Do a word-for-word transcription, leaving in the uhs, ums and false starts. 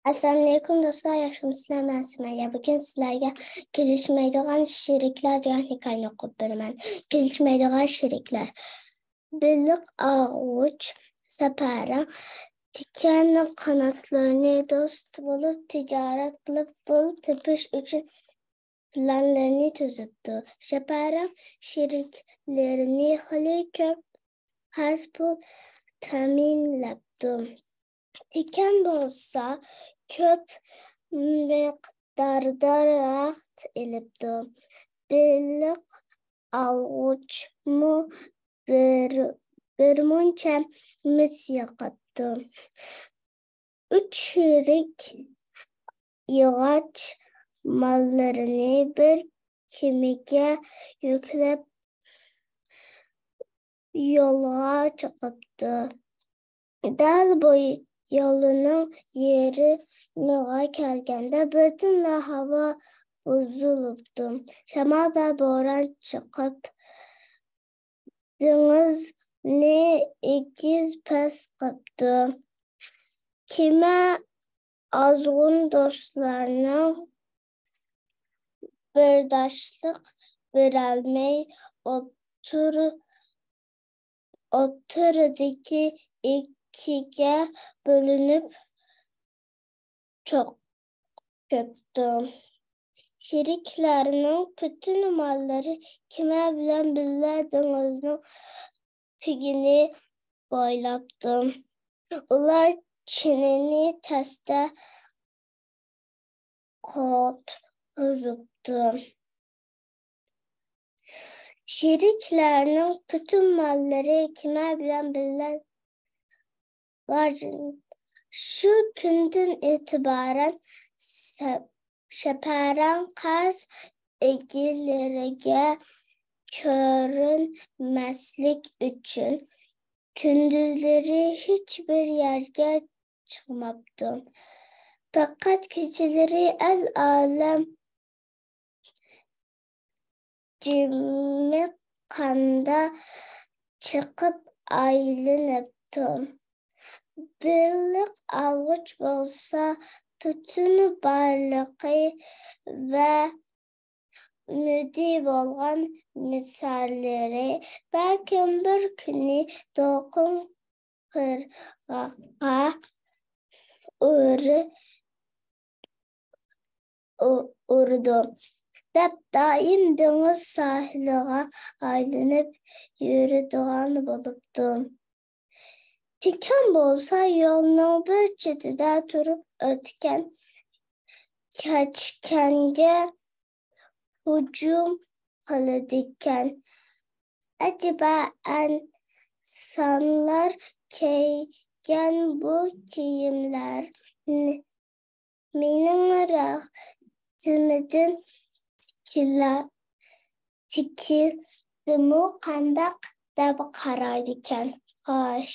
ئەسسالامۇئەلەيكۇم دوستلار، ياخشىمۇسىلەر؟ مەن سۈمەييە. بۈگۈن سىلەرگە كېلىشمەيدىغان شېرىكلەر دېگەن ھېكايىنى ئوقۇپ بېرىمەن. كېلىشمەيدىغان شېرىكلەر. بېلىق ئالغۇچ سەپەرەڭ تىكەن قاناتلىرىنى دوست بولۇپ، تىجارەت قىلىپ پۇل تېپىش ئۈچۈن پىلانلىرىنى تۈزۈپتۇ. شەپەرەڭ شېرىكلىرىنى خېلى كۆپ قەرز پۇل تەمىنلەپتۇ. تىكەن بولسا كۆپ مىقداردا رەخت ئېلىپتۇ. بېلىق ئالغۇچمۇ بىر، بىرمۇنچە مىس يىغىپتۇ. ئۈچ شېرىك ياغاچ ماللىرىنى بىر كېمىگە يۈكلەپ يولغا چىقىپتۇ. دەل بۇ يولنىڭ يېرىمىغا كەلگەندە بىردىنلا ھاۋا بۇزۇلۇپتۇ. شامال ۋە بوران چىقىپ، دېڭىزنى ئېگىز پەس قىپتۇ. كېمە ئازغۇن دوستلارنىڭ بىرداشلىق بېرەلمەي ئوتتۇر-، ئوتتۇرىدىكى ئىككىگە بۆلۈنۈپ چۆكۈپتۇ. شېرىكلەرنىڭ پۈتۈن ماللىرى كېمە بىلەن بىللە دېڭىزنىڭ تېگىنى بويلاپتۇ. ئۇلار چىنىنى تەستە قۇتقۇزۇپتۇ. شېرىكلەرنىڭ پۈتۈن ماللىرى كېمە بىلەن بىللە بار. شۇ كۈندىن ئېتىبارەن سە-، شەپەرەڭ قەرز ئىگىلىرىگە كۆرۈنمەسلىك ئۈچۈن كۈندۈزلىرى ھېچبىر يەرگە چىقماپتۇ. پەقەت كېچىلىرى ئەل-ئالەم جىمىققاندا چىقىپ ئايلىنىپتۇ. بېلىق ئالغۇچ بولسا پۈتۈن بارلىقى ۋە ئۈمىدى بولغان مىساللىرى بەلكىم بىر كۈنى دولقۇن قىرغاققا ئۇر-، ئۇ-، ئۇرىدۇ، دەپ دائىم دېڭىز ساھىلىغا ئايلىنىپ يۈرىدىغان بولۇپتۇ. تىكەن بولسا يولنىڭ بىر چېتىدە تۇرۇپ ئۆتكەن كەچكەنگە ھۇجۇم قىلىدىكەن. ئەجەبا، ئىنسانلار كىيگەن بۇ كىيىملەر مېنىڭ رەختىمدىن تىكىلە-، تىكىلدىمۇ قانداق دەپ قارايدىكەن. خوش.